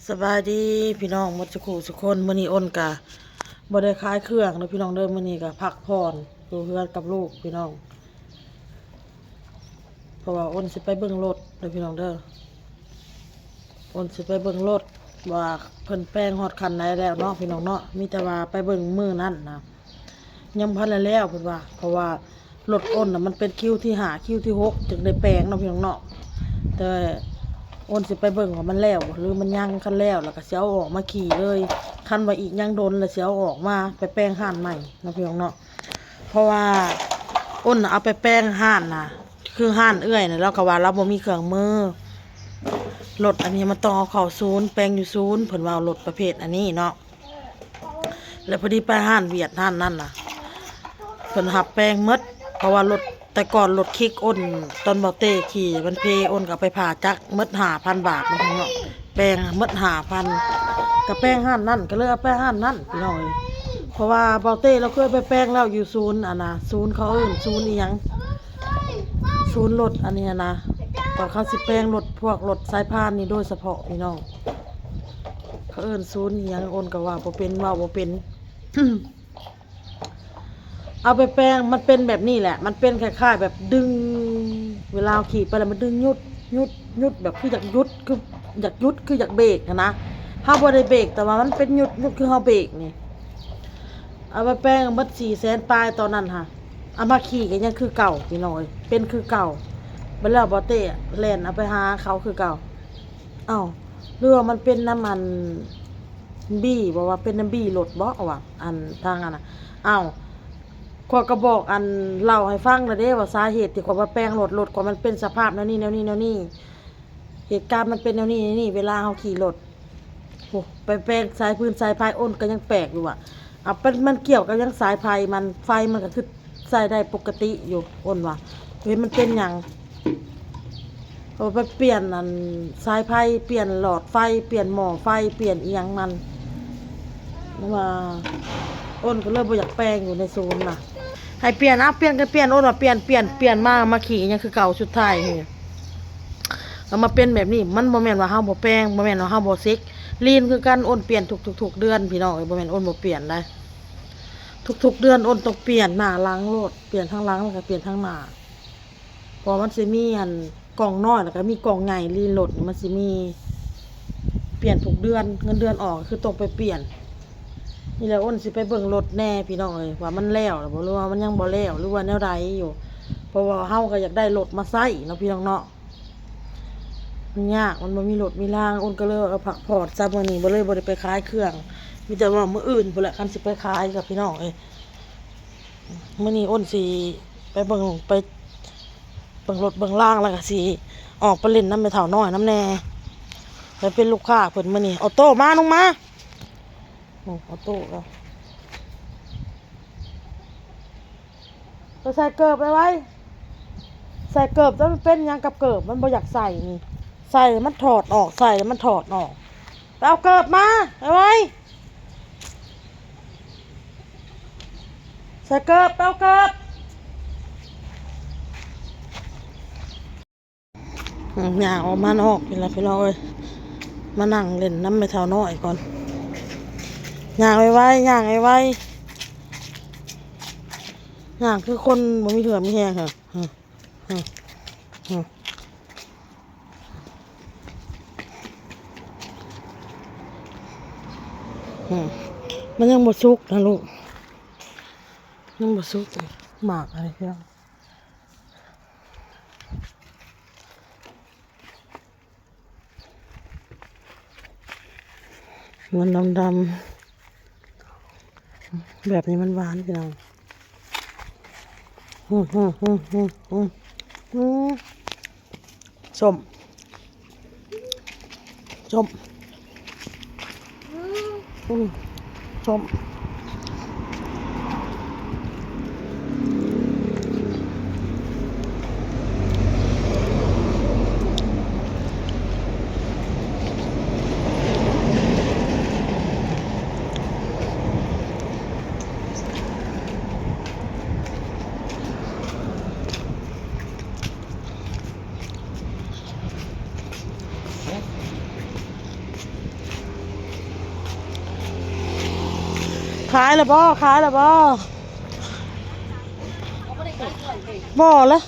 ສະບາຍດີພີ່ນ້ອງໝົດສູ່ຄູ່ສູ່ຄົນ. ມື້ນີ້ອ້ນກະບໍ່ໄດ້ຂາຍເຄື່ອງເດີພີ່ນ້ອງເດີ, ມື້ນີ້ກະພັກຜ່ອນຢູ່ເຮືອນກັບລູກພີ່ນ້ອງ, ເພາະວ່າອ້ນຊິໄປເບິ່ງລົດເດີພີ່ນ້ອງເດີ. ອ້ນຊິໄປເບິ່ງລົດວ່າເພິ່ນແປງຮອດຂັ້ນໃດແລ້ວເນາະພີ່ນ້ອງເນາະ, ມີແຕ່ວ່າໄປເບິ່ງມື້ນັ້ນນະ ຍັງບໍ່ທັນໄດ້ແລ້ວເພິ່ນວ່າ, ເພາະວ່າລົດອ້ນນະມັນເປັນຄິວທີຫ້າ ຄິວທີຫົກຈຶ່ງໄດ້ແປງເນາະພີ່ນ້ອງເນາະ. ແຕ່ອ້ນຊິໄປເບິ່ງວ່າມັນແລ້ວບໍ່ ຫຼືມັນຍັງ, ຄັນແລ້ວລະກະຊິເອົາອອກມາຂີ່ເລີຍ, ຄັນວ່າອີກຍັງດົນລະຊິເອົາອອກມາໄປແປງຮ້ານໃໝ່ເນາະພີ່ນ້ອງເນາະ. ເພາະວ່າອ້ນເອົາໄປແປງຮ້ານນະ ຄືຮ້ານເອື້ອຍນະ ລາວກະວ່າລາວບໍ່ມີເຄື່ອງມື, ລົດອັນນີ້ມັນຕ້ອງເອົາເຂົ້າສູນ ແປງຢູ່ສູນ ເພິ່ນວ່າລົດປະເພດອັນນີ້ເນາະ. ແລ້ວພໍດີໄປຮ້ານຫວຽດຮ້ານນັ້ນນະ ເພິ່ນຮັບແປງໝົດ, ເພາະວ່າລົດ ແຕ່ກ່ອນລົດຄິກອ້ນ ຕອນເບົາເຕ້ຂີ່ມັນເພ, ອ້ນກະເອົາໄປຜ່າຈັກໝົດຫ້າພັນບາດເນາະພີ່ນ້ອງ, ແປງໝົດຫ້າພັນ. ກະແປງຮ້ານນັ້ນ ກະເລີຍເອົາໄປຮ້ານນັ້ນພີ່ນ້ອງເອີຍ, ເພາະວ່າເບົາເຕ້ລາວເຄີຍໄປແປງແລ້ວຢູ່ສູນອັນນະ ສູນເຂົາເອີ້ນສູນອີ່ຫຍັງ ສູນລົດອັນນີ້ຫັ້ນນະ, ວ່າເຂົາຊິແປງລົດ ພວກລົດສາຍພານນີ້ໂດຍສະເພາະພີ່ນ້ອງ, ເຂົາເອີ້ນສູນອີ່ຫຍັງ ອ້ນກະວ່າບໍ່ເປັນ ເວົ້າບໍ່ເປັນ. ເອົາໄປແປງ ມັນເປັນແບບນີ້ແຫຼະ, ມັນເປັນຄ້າຍໆແບບດຶງ, ເວລາເຮົາຂີ່ໄປແລ້ວມັນດຶງ ຢຸດ ຢຸດ ຢຸດ ແບບຄືຢາກຢຸດ ຄືຢາກຢຸດ ຄືຢາກເບຣກຫັ້ນນະ, ເຮົາບໍ່ໄດ້ເບຣກ ແຕ່ວ່າມັນເປັນຢຸດ ຢຸດ ຄືເຮົາເບຣກນີ້. ເອົາໄປແປງໝົດສີ່ແສນປາຍຕອນນັ້ນຫະ, ເອົາມາຂີ່ກະຍັງຄືເກົ່າພີ່ນ້ອງເອີຍ, ເປັນຄືເກົ່າ. ບັດແລ້ວເບົາເຕ້ແລ່ນເອົາໄປຫາເຂົາຄືເກົ່າ. ເອົ້າ ຫຼືວ່າມັນເປັນນຳອັນ ບີ ບໍ່ວ່າເປັນນຳບີລົດບໍ່ວ່າ ອັນທາງອັນນະ. ເອົ້າ ຂ້ອຍກະບອກອັນເລົ່າໃຫ້ຟັງແລ້ວເດ້ ວ່າສາເຫດທີ່ຂ້ອຍມາແປງລົດ, ລົດຂ້ອຍມັນເປັນສະພາບແນວນີ້ ແນວນີ້ ແນວນີ້, ເຫດການມັນເປັນແນວນີ້ ແນວນີ້ ເວລາເຮົາຂີ່ລົດ. ໂອ້ ໄປແປງສາຍຟືນສາຍໄຟ ອ້ນກະຍັງແປກຢູ່ວ່າ ເອົາ ມັນກ່ຽວກັບຫຍັງສາຍໄຟມັນ, ໄຟມັນກະຄືໃຊ້ໄດ້ປົກກະຕິຢູ່ ອ້ນວ່າ ເຫັນມັນເປັນຫຍັງ. ເອີ ໄປປ່ຽນອັນສາຍໄຟ, ປ່ຽນຫຼອດໄຟ, ປ່ຽນໝໍ້ໄຟ, ປ່ຽນອີ່ຫຍັງມັນ ວ່າ ອ້ນກະເລີຍບໍ່ຢາກແປງຢູ່ໃນສູນນະ. ໃຫ້ປ່ຽນ ເອົາ ປ່ຽນກະປ່ຽນ, ອ້ນວ່າປ່ຽນ ປ່ຽນ ປ່ຽນມາ ມາຂີ່ຫຍັງຄືເກົ່າ. ສຸດທ້າຍນີ້ ເອົາມາເປັນແບບນີ້. ມັນບໍ່ແມ່ນວ່າເຮົາບໍ່ແປງ, ບໍ່ແມ່ນວ່າເຮົາບໍ່ເຊັກ. ລີນຄືກັນ, ອ້ນປ່ຽນທຸກໆເດືອນ ພີ່ນ້ອງເອີຍ, ບໍ່ແມ່ນອ້ນບໍ່ປ່ຽນໃດ. ທຸກໆເດືອນອ້ນຕ້ອງປ່ຽນໜ້າຫຼັງໂລດ, ປ່ຽນທາງຫຼັງແລ້ວກະປ່ຽນທາງໜ້າ. ເພາະມັນຊິມີອັນ ກ່ອງນ້ອຍ ແລ້ວກະມີກ່ອງໃຫຍ່. ລີນລົດນີ້ມັນຊິມີ ປ່ຽນທຸກເດືອນ, ເງິນເດືອນອອກກະຄືຕ້ອງໄປປ່ຽນ. ນີ້ແຫຼະ ອ້ນຊິໄປເບິ່ງລົດແດ່ພີ່ນ້ອງເອີຍ ວ່າມັນແລ້ວແລ້ວບໍ່ ຫຼືວ່າມັນຍັງບໍ່ແລ້ວ ຫຼືວ່າແນວໃດຢູ່. ເພາະວ່າເຮົາກະຢາກໄດ້ລົດມາໃຊ້ເນາະ ພີ່ນ້ອງເນາະ. ມັນຍາກ ມັນບໍ່ມີລົດມີລາງ. ອ້ນກະເລີຍ ເອີ ພັກຜ່ອນຊະມື້ນີ້ ບໍ່ເລີຍ ບໍ່ໄດ້ໄປຂາຍເຄື່ອງ. ມີແຕ່ວ່າມື້ອື່ນພຸ້ນແຫຼະ ຄັນຊິໄປຂາຍກະ ພີ່ນ້ອງເອີຍ. ມື້ນີ້ອ້ນຊິໄປເບິ່ງ ໄປເບິ່ງລົດເບິ່ງລາງ ແລ້ວກະຊິອອກໄປຫຼິ້ນນຳແມ່ເຖົ້ານ້ອຍນຳແດ່ ໄປເປັນລູກຄ້າເພິ່ນມື້ນີ້. ອໍໂຕ້ ມາ ລົງມາ. ໂອ້ ອໍໂຕ້ ໄປໃສ່ເກີບໄວໆ ໃສ່ເກີບ. ແຕ່ມັນເປັນຫຍັງກັບເກີບ ມັນບໍ່ຢາກໃສ່ນີ້. ໃສ່ແລ້ວມັນຖອດອອກ ໃສ່ແລ້ວມັນຖອດອອກ. ໄປເອົາເກີບມາໄວໆ ໃສ່ເກີບ ໄປເອົາເກີບ. ອືມ ຍ່າງອອກມານອກນີ້ລະ ພີ່ນ້ອງເອີຍ ມານັ່ງຫຼິ້ນນຳແມ່ເຖົ້ານ້ອຍກ່ອນ. ຍ່າງໄວໆ ຍ່າງໄວໆ ຍ່າງຄືຄົນບໍ່ມີເຫື່ອມີແຮງຫັ້ນ. ອືມ ມັນຍັງບໍ່ສຸກນະລູກ ຍັງບໍ່ສຸກ. ໝາກອັນນີ້ພີ່ນ້ອງ ມັນດຳໆ ແບບນີ້ມັນຫວານ ພີ່ນ້ອງ. ອືມ ສົ້ມ ສົ້ມ ອືມ ສົ້ມ. ຂາຍແລ້ວບໍ່? ຂາຍແລ້ວບໍ່? ບໍ່ລະ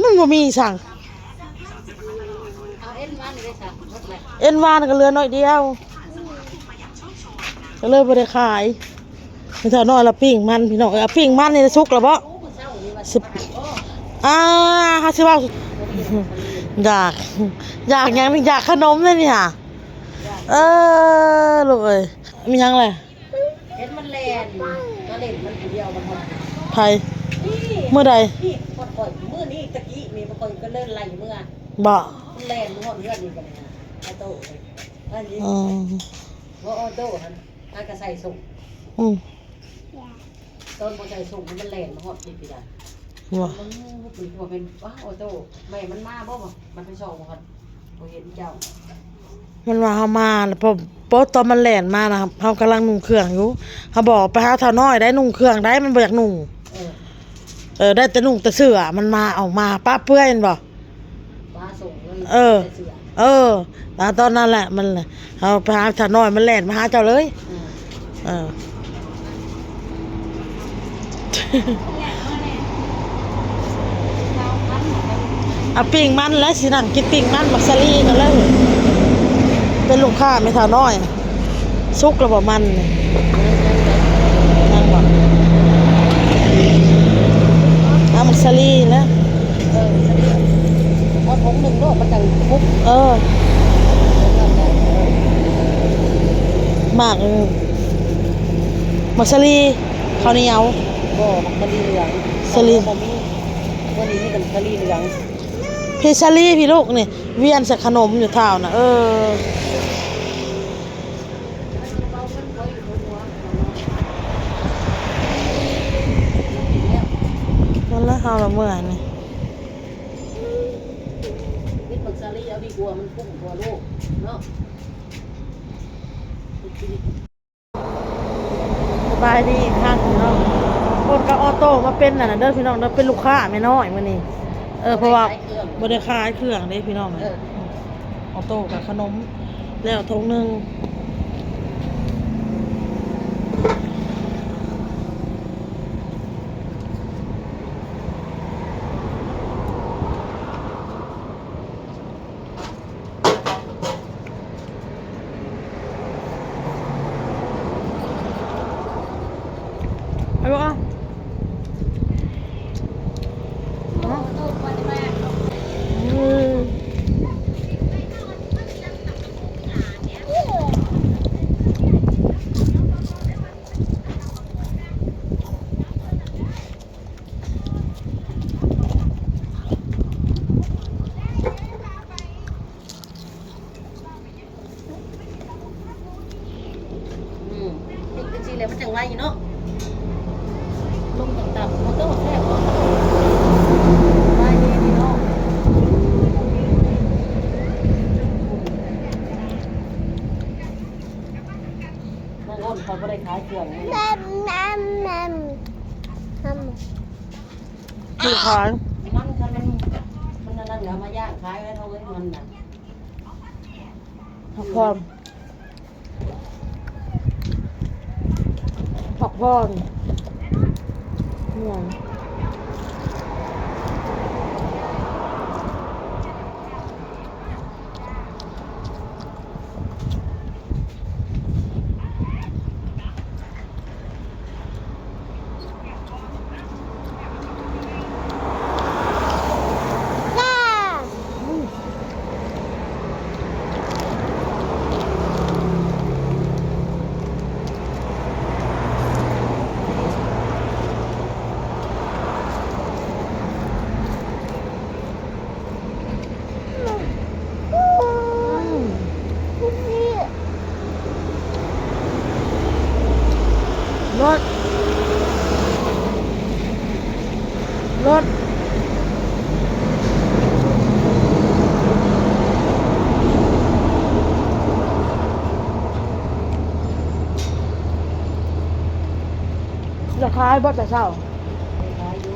ມັນບໍ່ມີສັງ. ເອັນວານກໍເຫຼືອໜ້ອຍດຽວ ກໍເລີຍບໍ່ໄດ້ຂາຍ. ແມ່ເຖົ້ານ້ອຍລະປີ້ງມັນ ພີ່ນ້ອງເອີຍ. ເອົາປີ້ງມັນນີ້ສຸກແລ້ວບໍ່? ຊິ ອ່າ ເຮົາຊິເວົ້າ ຢາກ ຢາກຫຍັງນີ້? ຢາກຂະໜົມເດ້ນີ້ຫາ. ເອີ ລູກເອີຍ ມີຫຍັງແຫຼະ? ເຫັນມັນແລ່ນ ມາເຫຼັ້ນມັນຜູ້ດຽວ ມັນຮອດ ໃຜ? ນີ້ ມື້ໃດ? ນີ້ ຮອດຂ້ອຍ ມື້ນີ້ ຕະກີ້ນີ້ ຂ້ອຍກໍເລີຍໄລ່ເມືອ. ບໍ່? ມັນແລ່ນມາຮອດເຮືອນນີ້ ບັດນີ້ ອອໂຕ້ ອັນນີ້ ອືມ ບໍ່ ອອໂຕ້ຫັ້ນ ຫາກະໃສ່ສົ່ງ. ອືມ ຕອນບໍ່ໃສ່ສົ່ງ ມັນແລ່ນມາຮອດພີ້ ພີ່ດາ. ບໍ່? ມັນເປັນຫົວເປັນ ວ້າວ ໂອໂຕ ແມ່ມັນມາບໍ່? ມັນໄປສ່ອງບໍ່ ບໍ່ເຫັນເຈົ້າ. ມັນວ່າເຮົາມາ ແລ້ວ ເພາະ ເພາະຕອນມັນແລ່ນມານະ ເຮົາກຳລັງນຸ່ງເຄື່ອງຢູ່ ເຮົາບອກໄປຫາເຖົ້ານ້ອຍໄດ້ ນຸ່ງເຄື່ອງໄດ້ ມັນບໍ່ຢາກນຸ່ງ. ເອີ ເອີ ໄດ້ແຕ່ນຸ່ງແຕ່ເສື້ອ ມັນມາ ອອກມາປະເປືອຍແມ່ນບໍ່? ມາສົ່ງເງິນ ເອີ ໃສ່ເສື້ອ ເອີ ຕອນນັ້ນແຫຼະ ມັນ ເຮົາໄປຫາເຖົ້ານ້ອຍ ມັນແລ່ນມາຫາເຈົ້າເລີຍ. ອືມ ເອີ ເອົາປີ້ງມັນແຫຼະ ຊິນັ່ງກິນປີ້ງມັນ ໝາກສາລີກໍເລີຍ ເປັນລູກຄ້າແມ່ເຖົ້ານ້ອຍ. ສຸກແລ້ວບໍ່ມັນນີ້? ຍັງບໍ່? ເອົາໝາກສາລີແຫຼະ. ເອີ ເອົາຖົງໜຶ່ງໂລດ ມັນຈັ່ງຄຸກ. ເອີ ໝາກ ໝາກສາລີ ເຂົ້າໜຽວ. ບໍ່ ໝາກສາລີເຫຼືອງ ສາລີ ບໍ່ມີ ມື້ນີ້ມີແຕ່ໝາກສາລີເຫຼືອງ. ພີ້ສາລີພີ້ລູກນີ້ ວຽນໃສ່ຂະໜົມຢູ່ທ້າວນະ. ເອີ ນັ້ນລະ ເຮົາລະເມື່ອຍນີ້ ເຮັດໝາກສາລີເອົາດີກວ່າ ມັນຄຸ້ມກວ່າໂລກເນາະ. ສະບາຍດີອີກຄັ້ງເນາະ. ຄົນກໍອອໂຕ້ມາເປັນອັນນັ້ນເດີພີ່ນ້ອງເດີ ເປັນລູກຄ້າແມ່ນ້ອຍມື້ນີ້. ເອີ ເພາະວ່າບໍ່ໄດ້ຂາຍເຄື່ອງເດ້ພີ່ນ້ອງ. ເອີ ອອໂຕ້ກັບຂະໜົມແລ້ວຖົງໜຶ່ງ. ອືມ ເຮັດຈັ່ງຊີ້ແຫຼະມັນຈັ່ງໄວເນາະ. ລົງຕ່ຳໆ ໂອໂຕແຊບເນາະ. ສະບາຍດີພີ່ນ້ອງ. ບາງຄົນເຂົາບໍ່ໄດ້ຂາຍເຄື່ອງ. ແມ່ນ ແມ່ນ ແມ່ນ ແມ່ນ ຄືຂາຍມັນ ຄັນມັນ ມັນອັນນັ້ນ ເອົາມາຍ່າງຂາຍໄວ້ເຮົາເອີ້ນມັນນະ ພັກຜ່ອນ ພັກຜ່ອນ ມ່ວນ. ລົດ ລົດ ລະຂາຍບໍ່ແຕ່ເຊົ້າ? ຂາຍຢູ່.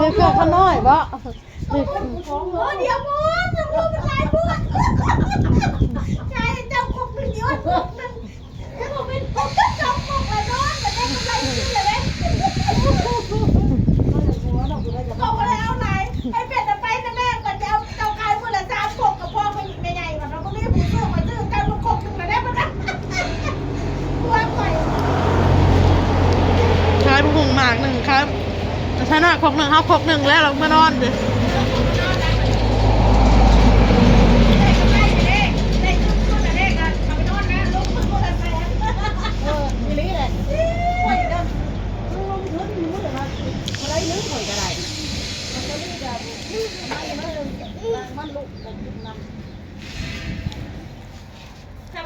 ເຄື່ອງຂ້ານ້ອຍບໍ່? ໂອ້ ດຽວໝົດ ມັນຫຼາຍໂພດ ໃຊ່ ເຈົ້າຄົກໜຶ່ງ ດຽວຄົກໜຶ່ງ ເຈົ້າເປັນຄົກສອງຄົກລະນອນ ມັນໄດ້ກຳໄລຂຶ້ນລະເດ້ ກໍບໍ່ໄດ້ເອົາຫຼາຍ ໃຫ້ເປັນໄປນະແມ່ ກໍຈະເອົາ ເຈົ້າຂາຍມື້ລະສາມຄົກ ກໍພໍແມ່ໃຫຍ່ ມັນບໍ່ມີຜູ້ຊື້ ມາຊື້ເຈົ້າຄົກໜຶ່ງລະເດ້ ມັນ ຜົວຂ້ອຍ ຂາຍບັກຫຸ່ງໝາກໜຶ່ງ ຂາຍ ຊະນະຄົກໜຶ່ງ ເຮົາຄົກໜຶ່ງແລ້ວ ລະມານອນເດ້.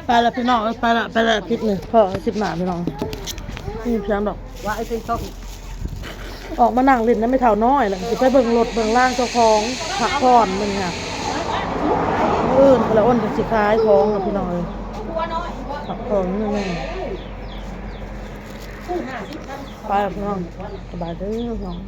ໄປລະພີ່ນ້ອງເອີຍ ໄປລະ ໄປລະ ຄລິບນີ້ພໍ້ຄລິບໜ້າພີ່ນ້ອງ ບໍ່ມີຫຍັງດອກ ວ່າໄອ້ເປັນຊອກ ອອກມານັ່ງຫຼິ້ນນຳແມ່ເຖົ້ານ້ອຍ ລະຊິໄປເບິ່ງລົດເບິ່ງລາງເຈົ້າຂອງ ພັກຜ່ອນມື້ນີ້ຫັ້ນ ມື້ອື່ນພຸ້ນລະ ອ້ນກໍຊິຂາຍຂອງລະພີ່ນ້ອງເອີຍ ພັກຜ່ອນມື້ໜຶ່ງ ໄປລະພີ່ນ້ອງ ສະບາຍເດີພີ່ນ້ອງ.